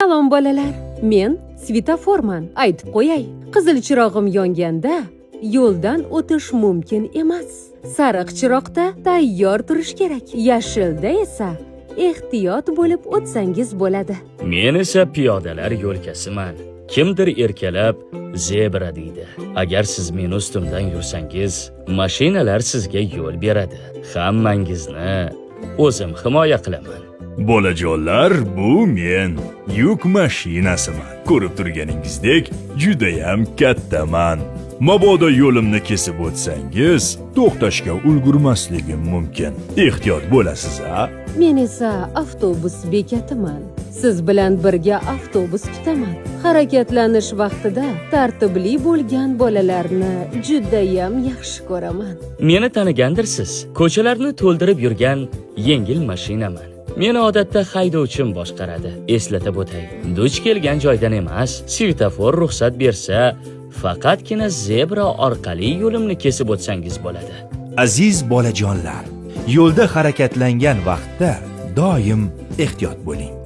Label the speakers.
Speaker 1: Salom, bolalar. Men svetoforman. Aytib qo'yay. Qizil chirog'im yonganda yo'ldan o'tish mumkin emas. Sariq chiroqda tayyor turish kerak. Yashilda esa ehtiyot bo'lib o'tsangiz bo'ladi.
Speaker 2: Men esa piyodalar yo'lkasiman. Kimdir erkalab zebra deydi. Agar siz meni ustimdan yursangiz, mashinalar sizga yo'l beradi. Hammangizni o'zim himoya qilaman.
Speaker 3: Bolajonlar, bu men, yuk mashinasiman. Ko'rib turganingizdek, judayam kattaman. Mabodo yo'limni kesib o'tsangiz, to'xtashga ulgurmasligim mumkin. Ehtiyot bo'lasiz, a?
Speaker 1: Men esa avtobus bekatiman. Siz bilan birga avtobus kutaman. Harakatlanish vaqtida tartibli bo'lgan bolalarni judayam yaxshi ko'raman.
Speaker 2: Meni tanigandirsiz. Ko'chalarni to'ldirib yurgan yengil mashinaman. Meni odatda haydovchim boshqaradi. Eslatib o'tay. Duch kelgan joydan emas, svetofor ruxsat bersa, faqatgina zebra orqali yo'limni kesib o'tsangiz bo'ladi.
Speaker 4: Aziz bolajonlar, yo'lda harakatlangan vaqtda doim ehtiyot bo'ling.